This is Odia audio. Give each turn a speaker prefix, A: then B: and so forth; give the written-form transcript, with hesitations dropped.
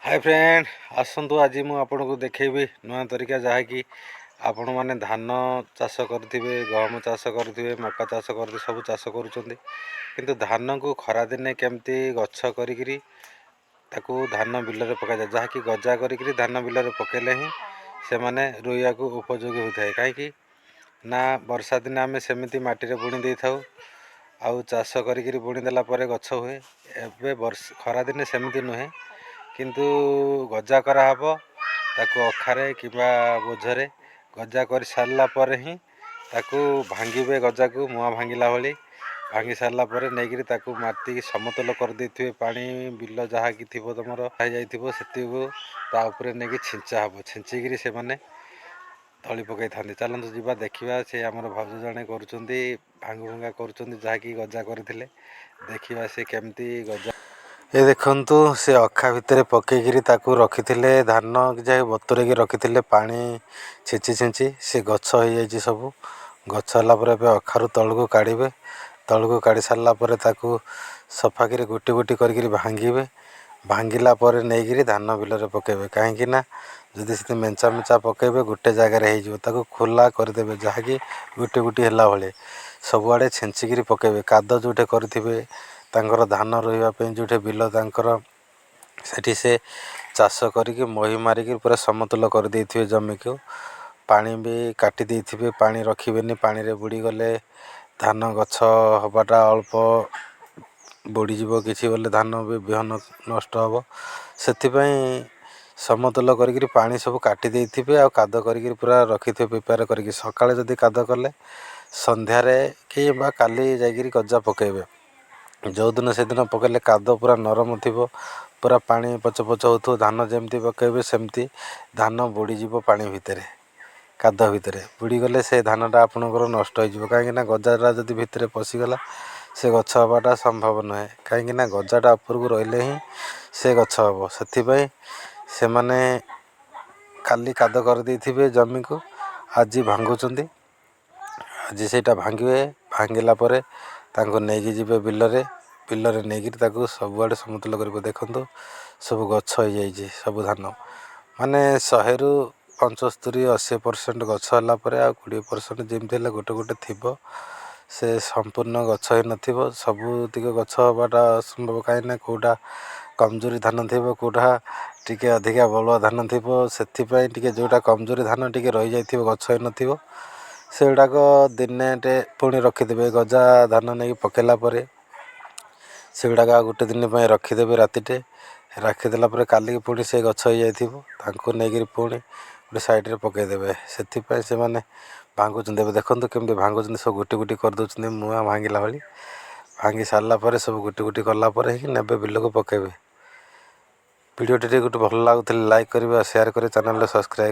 A: ହାଇ ଫ୍ରେଣ୍ଡ, ଆସନ୍ତୁ, ଆଜି ମୁଁ ଆପଣଙ୍କୁ ଦେଖେଇବି ନୂଆ ତରିକା, ଯାହାକି ଆପଣମାନେ ଧାନ ଚାଷ କରୁଥିବେ, ଗହମ ଚାଷ କରୁଥିବେ, ମକା ଚାଷ କରୁଥିବେ, ସବୁ ଚାଷ କରୁଛନ୍ତି। କିନ୍ତୁ ଧାନକୁ ଖରାଦିନେ କେମିତି ଗଛ କରିକିରି ତାକୁ ଧାନ ବିଲରେ ପକାଯାଏ, ଯାହାକି ଗଜା କରିକିରି ଧାନ ବିଲରେ ପକାଇଲେ ହିଁ ସେମାନେ ରୋଇବାକୁ ଉପଯୋଗୀ ହୋଇଥାଏ। କାହିଁକି ନା ବର୍ଷା ଦିନେ ଆମେ ସେମିତି ମାଟିରେ ବୁଣି ଦେଇଥାଉ ଆଉ ଚାଷ କରିକିରି ବୁଣି ଦେଲା ପରେ ଗଛ ହୁଏ। ଏବେ ବର୍ଷ ଖରାଦିନେ ସେମିତି ନୁହେଁ, କିନ୍ତୁ ଗଜା କରାହେବ ତାକୁ ଅଖାରେ କିମ୍ବା ବୋଝରେ। ଗଜା କରିସାରିଲା ପରେ ହିଁ ତାକୁ ଭାଙ୍ଗିବେ ଗଜାକୁ, ମୁଆଁ ଭାଙ୍ଗିଲା ଭଳି। ଭାଙ୍ଗି ସାରିଲା ପରେ ନେଇକିରି ତାକୁ ମାଟିକି ସମତଲ କରିଦେଇଥିବେ। ପାଣି ବିଲ ଯାହାକି ଥିବ ତୁମର ହେଇଯାଇଥିବ, ସେତିକୁ ତା ଉପରେ ନେଇକି ଛିଞ୍ଚା ହେବ। ଛିଞ୍ଚିକିରି ସେମାନେ ତଳି ପକାଇଥାନ୍ତି। ଚାଲନ୍ତୁ ଯିବା, ଦେଖିବା। ସେ ଆମର ଭାଉଜ ଜଣେ କରୁଛନ୍ତି, ଭାଙ୍ଗୁ ଭଙ୍ଗା କରୁଛନ୍ତି, ଯାହାକି ଗଜା କରିଥିଲେ। ଦେଖିବା ସେ କେମିତି ଗଜା। ଏ ଦେଖନ୍ତୁ, ସେ ଅଖା ଭିତରେ ପକେଇକିରି ତାକୁ ରଖିଥିଲେ। ଧାନ ଯାଇ ବତୁରେଇକି ରଖିଥିଲେ ପାଣି ଛିଞ୍ଚି ଛିଞ୍ଚି, ସେ ଗଛ ହେଇଯାଇଛି ସବୁ। ଗଛ ହେଲା ପରେ ଏବେ ଅଖାରୁ ତଳକୁ କାଢ଼ିବେ। ତଳକୁ କାଢ଼ି ସାରିଲା ପରେ ତାକୁ ସଫା କରି ଗୋଟି ଗୋଟି କରିକିରି ଭାଙ୍ଗିବେ। ଭାଙ୍ଗିଲା ପରେ ନେଇକିରି ଧାନ ବିଲରେ ପକାଇବେ। କାହିଁକି ନା ଯଦି ସେଠି ମେଞ୍ଚା ମେଞ୍ଚା ପକାଇବେ, ଗୋଟେ ଜାଗାରେ ହେଇଯିବ। ତାକୁ ଖୋଲା କରିଦେବେ, ଯାହାକି ଗୋଟି ଗୋଟି ହେଲା ଭଳି ସବୁଆଡ଼େ ଛିଞ୍ଚିକିରି ପକାଇବେ। କାଦ ଯେଉଁଠି କରିଥିବେ ତାଙ୍କର ଧାନ ରୋଇବା ପାଇଁ, ଯେଉଁଠି ବିଲ ତାଙ୍କର, ସେଠି ସେ ଚାଷ କରିକି ମହି ମାରିକି ପୁରା ସମତୁଲ କରିଦେଇଥିବେ ଜମିକୁ। ପାଣି ବି କାଟି ଦେଇଥିବେ, ପାଣି ରଖିବେନି। ପାଣିରେ ବୁଡ଼ିଗଲେ ଧାନ ଗଛ ହେବାଟା ଅଳ୍ପ ବୁଡ଼ିଯିବ କିଛି ବୋଲେ ଧାନ ବି ବିହନ ନଷ୍ଟ ହେବ। ସେଥିପାଇଁ ସମତୁଲ କରିକିରି ପାଣି ସବୁ କାଟି ଦେଇଥିବେ ଆଉ କାଦ କରିକିରି ପୁରା ରଖିଥିବେ ପ୍ରିପେୟାର କରିକି। ସକାଳେ ଯଦି କାଦ କଲେ, ସନ୍ଧ୍ୟାରେ କି ବା କାଲି ଯାଇକିରି ଗଜା ପକାଇବେ। ଯେଉଁଦିନ ସେଦିନ ପକାଇଲେ କାଦ ପୁରା ନରମ ଥିବ, ପୁରା ପାଣି ପଚ ପଚ ହେଉଥିବ। ଧାନ ଯେମିତି ପକାଇବେ ସେମିତି ଧାନ ବୁଡ଼ିଯିବ ପାଣି ଭିତରେ, କାଦ ଭିତରେ ବୁଡ଼ିଗଲେ ସେ ଧାନଟା ଆପଣଙ୍କର ନଷ୍ଟ ହେଇଯିବ। କାହିଁକିନା ଗଜାଟା ଯଦି ଭିତରେ ପଶିଗଲା, ସେ ଗଛ ହେବାଟା ସମ୍ଭବ ନୁହେଁ। କାହିଁକିନା ଗଜାଟା ଉପରକୁ ରହିଲେ ହିଁ ସେ ଗଛ ହେବ। ସେଥିପାଇଁ ସେମାନେ କାଲି କାଦ କରିଦେଇଥିବେ ଜମିକୁ, ଆଜି ଭାଙ୍ଗୁଛନ୍ତି। ଆଜି ସେଇଟା ଭାଙ୍ଗିବେ। ଭାଙ୍ଗିଲା ପରେ ତାଙ୍କୁ ନେଇକି ଯିବେ ବିଲରେ। ବିଲରେ ନେଇକିରି ତାକୁ ସବୁଆଡ଼େ ସମତୁଲ କରିବେ। ଦେଖନ୍ତୁ, ସବୁ ଗଛ ହେଇଯାଇଛି ସବୁ ଧାନ। ମାନେ 100ରୁ 75-80% ଗଛ ହେଲା ପରେ ଆଉ 20% ଯେମିତି ହେଲେ ଗୋଟେ ଗୋଟେ ଥିବ, ସେ ସମ୍ପୂର୍ଣ୍ଣ ଗଛ ହେଇନଥିବ। ସବୁତିକ ଗଛ ହେବାଟା ଅସମ୍ଭବ। କାହିଁକିନା କେଉଁଟା କମଜୋରି ଧାନ ଥିବ, କେଉଁଟା ଟିକେ ଅଧିକା ବଳୁଆ ଧାନ ଥିବ। ସେଥିପାଇଁ ଟିକେ ଯେଉଁଟା କମଜୋରି ଧାନ ଟିକେ ରହିଯାଇଥିବ, ଗଛ ହେଇନଥିବ, ସେଗୁଡ଼ାକ ଦିନେଟେ ପୁଣି ରଖିଦେବେ। ଗଜା ଧାନ ନେଇକି ପକାଇଲା ପରେ ସେଗୁଡ଼ାକ ଆଉ ଗୋଟେ ଦିନ ପାଇଁ ରଖିଦେବେ। ରାତିଟେ ରଖିଦେଲା ପରେ କାଲିକି ପୁଣି ସେ ଗଛ ହେଇଯାଇଥିବ, ତାଙ୍କୁ ନେଇକିରି ପୁଣି ଗୋଟେ ସାଇଡ଼୍ରେ ପକାଇଦେବେ। ସେଥିପାଇଁ ସେମାନେ ଭାଙ୍ଗୁଛନ୍ତି। ଏବେ ଦେଖନ୍ତୁ କେମିତି ଭାଙ୍ଗୁଛନ୍ତି। ସବୁ ଗୋଟି ଗୋଟି କରିଦେଉଛନ୍ତି, ମୁଆଁ ଭାଙ୍ଗିଲା ଭଳି। ଭାଙ୍ଗି ସାରିଲା ପରେ, ସବୁ ଗୋଟି ଗୋଟି କଲା ପରେ ହିଁ ନେବେ ବିଲକୁ ପକାଇବେ। ଭିଡ଼ିଓଟି ଗୋଟେ ଭଲ ଲାଗୁଥିଲେ ଲାଇକ୍ କରିବେ ଆଉ ସେୟାର କରିବେ, ଚ୍ୟାନେଲରେ ସବସ୍କ୍ରାଇବ୍